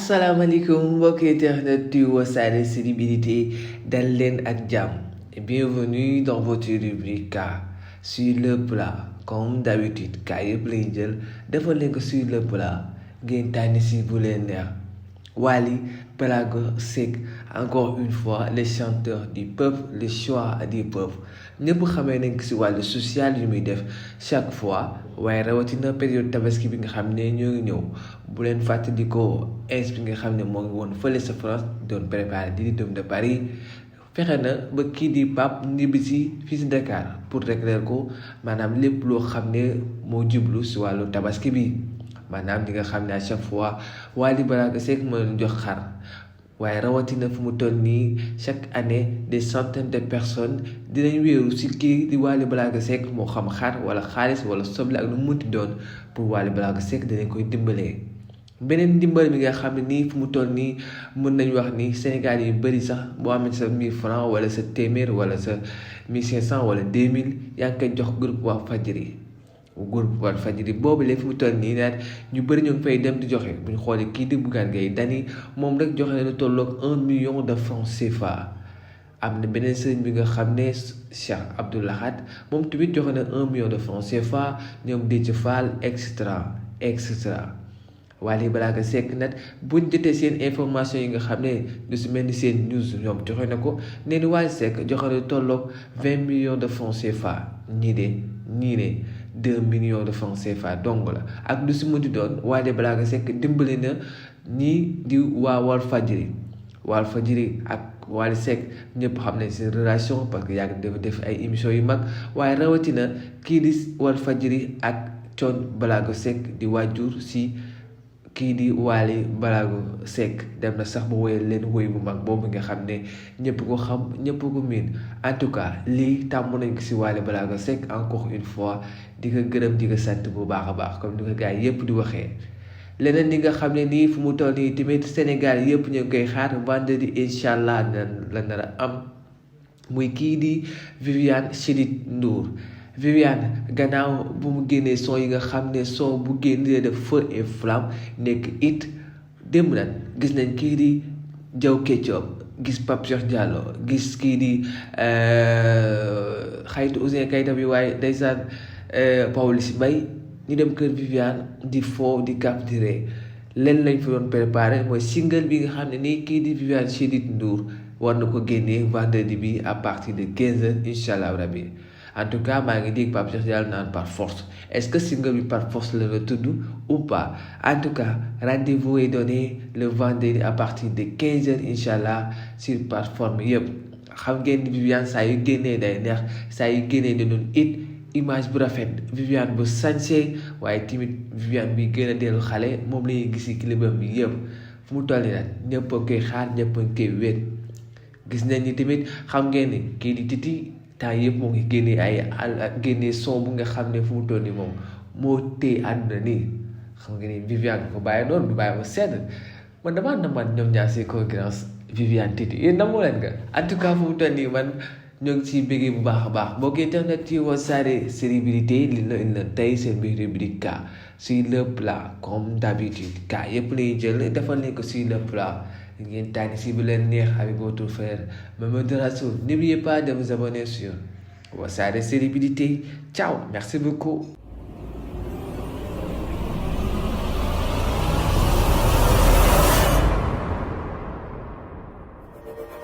asalaamaaleykum mbokki internet du Wassare Célébrité dal leen ak jàmm et bienvenue dans votre rubrique K sur le plat comme d'habitude K yëpp lañ jël defal leen ko sur le plat ngeen tànn si bu leen neex. Wally Ballago Seck encore une fois le chanteur du peuple le choix du peuple ñëpp xamee nañ ko si wàllu social yu muy def chaque fois waaye rawatina période tabaski bi nga xam ne ñoo ngi ñëw bu leen fàttalikoo ins bi nga xam ne moo ngi woon fële sa France doon préparé di Dôme de Paris fexe na ba kii di Pape ñibbisi fii si Dakar pour régler ko maanaam lépp loo xam ne moo jublu si wàllu tabaski bi. maanaam ñi nga xam ne à chaque fois Wally Ballago Seck moo leen jox xar waaye rawatina fu mu toll nii chaque année des centaines de personnes dinañ wéeru si kii di Wally Ballago Seck moo xam xar wala xaalis wala soble ak lu mu munti doon pour Wally Ballago Seck dinañ koy dimbalee. beneen ndimbal mi nga xam ne nii fu mu toll nii mën nañu wax ni Sénégal yu bëri sax boo amee sa 1000 francs wala sa téeméer wala sa 1500 wala 2000 yaa ngi koy jox groupe Walfadjri. groupe Walfadjri boobu léegi fi mu toll nii naan ñu bëri ñu ngi fay dem di joxe bu ñu xoolee kii di Bougane Gueye Dany moom rek joxe na lu tolloog 1 million de francs CFA. am na beneen sëriñ bi nga xam ne Cheikh Abdou Lahad moom tamit joxe na 1 million de francs CFA ñoom Déthié Fall et cetera et cetera. Wally Ballago Seck nag buñ jotee seen information yi nga xam ne lu si mel ni seen news ñoom joxe na ko nee ni Wally Seck joxe na lu tolloog 20 millions de francs CFA ñii ne 2 millions de francs CFA dong la ak lu si mënti doon Wally Ballago Seck dimbali na ñii di waa Walfadjri ak Wally Seck ñëpp xam nañ seen relation parce que yàgg dafa def ay émissions yu mag waaye rawatina kii di Walfadjri ak Thione Ballago Seck di waajur si kii di Wally Ballago Seck dem na sax ba woyal leen woy bu mag boobu nga xam ne ñëpp ko xam ñëpp ko miin en tout cas lii tàmm nañ ko si Wally Ballago Seck encore une fois di ko gërëm di ko sant bu baax a baax comme ni ko gars yi yëpp di waxee. leneen li nga xam ne nii fu mu toll nii tamit Sénégal yëpp ñu ngi koy xaar vendredi incha allah la nar a am muy kii di Viviane Chidid Ndour. Viviane gannaaw bu mu génnee son yi nga xam ne son bu génnee de feu et flamme nekk it démb nag gis nañ kii di Diaw Ketchup gis Pape Cheikh Diallo gis kii di xaytu Ouzin Keita bi waaye ndeysaan Pawlish Mbaye ñu dem kër Viviane di foo di kaf di ree leen lañ fi doon préparé mooy single bi nga xam ne nii kii di Viviane Chidid Ndour war na ko génnee vendredi bi à partir de 15h incha allah rabi. en tout cas maa ngi dégg Pape Cheikh Diallo naan par force est-ce que single bi par force la tudd ou pas en tout cas rendez-vous est donné le vendredi à partir de 15h incha allah sur plateforme yëpp xam ngeen ni Viviane saa yu génnee day neex saa yu génnee da doon it image bu rafet Viviane bu sañse waaye timit Viviane bi gën a dellu xale moom la ñuy gis ci clipam bi yëpp fu mu toll nii nag ñëpp a koy xaar ñëpp a koy wéet gis nañ ni tamit xam ngeen ni kii di Titi temps yëpp moo ngi génnee son bu nga xam ne fu mu toll nii moom moo téye àdduna nii xam nga ni Viviane ko bàyyi noonu du bàyyi ma sedd man damaa naman ñoom ñaar si concurrence Viviane Titi yéen namoo leen nga en tout cas fu mu toll nii man ñoo ngi ciy bëggee bu baax a baax boo ko internet ci Wassare Célébrité li la indi tey seen biir rubrique K sur le plat comme d'habitude K yëpp lay jël defal nañ ko sur le plat ngeen tànn si bu leen neex avec votre frère Mamadou Rassoul. N'oubliez pas de vous abonner sur Wassare Célébrité. Ciao, merci beaucoup.